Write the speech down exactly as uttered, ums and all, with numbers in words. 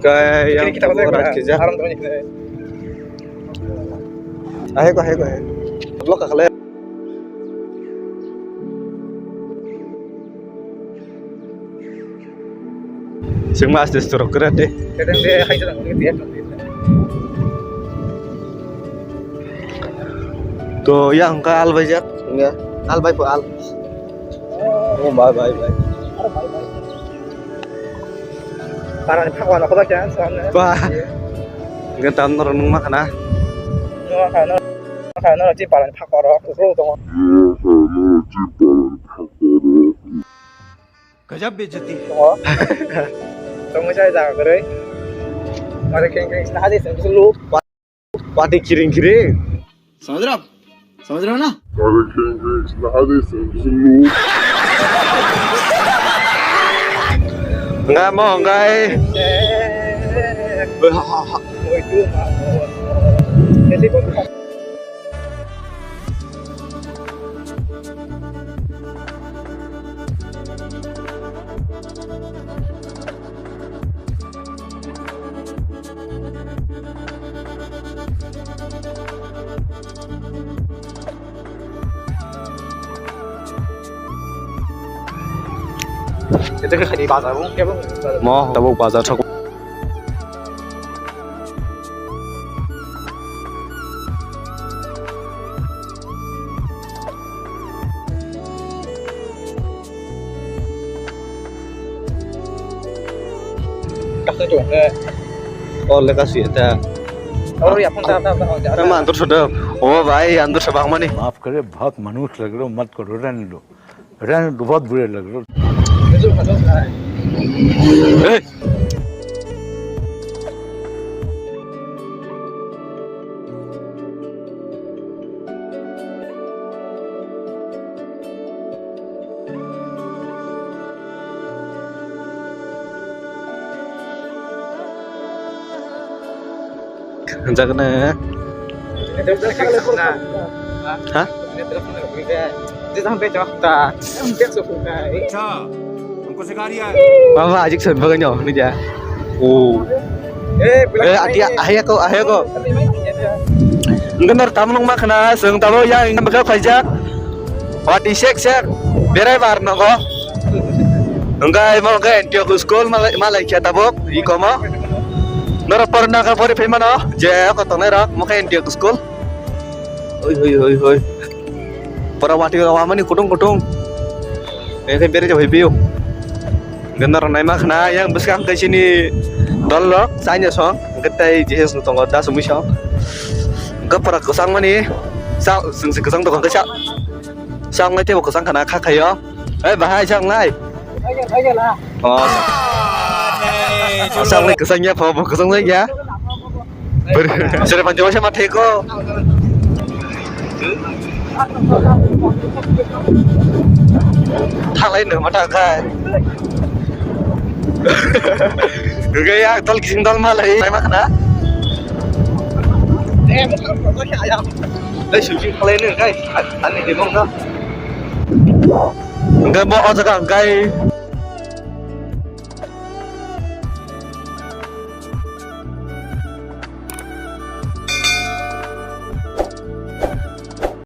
Kaya kita pakai apa? Aram tuh ini. Ayo kok, ayo kok. Blok kali. Sing mas de stroke kira de. Kadang dia hai jalan dia. To yang ka al bai jak. Ya, al bai po al. Oh, bye bye bye. Parani phakwa no khoba kya samne. Ba. Ngan tam nor nung ma khana. Nung ma khana. Khana nor chi parani phakwa ro. Ro to. Gajab bejati hai. Tong sai jaga kore. Mare keng keng sna hadi sen sulu. Pati kiring kiring. समझ रहे हो आप? समझ रहे हो ना? Nggak mau, nggak. Mo, tabuk bazar thok. Kaisa chwng khe. O lekha swi ta. O ya phone ta ta ta. Tama antor soda. O bhai, antor soda bangmani. माफ करे, बहुत मनुष्य लग रहे हो, मत करो, रहने दो। रहने दो, बहुत बुरे लग रहे हो। Hey! Jaga na. Ha? अच्छा, हमको सिखा रिया है। Mama, ajik soi bagano, ni dia. Oh. Eh, atia, ahi ako, ahi ako. Ngenor tamung ma khana, seng tabo ya, ingkha khaijak. Wati sek sek, berai bar nogo. Engkai mo ke Antioch school malai, malai kya tabok, ikomo. Noro porna ka pori pemano, je ako tongnai rok, mo ke Antioch school. Oi, oi, oi, oi. Pora wati wamani kutung kutung. Engke bere jai pio. Ganda rok naima khna yang bwskang kaisini dol rok chaina song. Engke tai jehes no tongo da sumui song. Engke pora kwchang mani sa sungsi kwchang tongo sa. Sa ngai tebo kwchang khna kha khayo. Hei bahai sa ngai. Oh. Sa ngai kwchang ya pho kwchang ya. Sere panjo sa mathai ko. Thalai no mata kai. Gugai ya tol kising tol malai. Mai makna. Dai suji khalai no kai. Ani de mong ka. Hingke bo o jaga hingke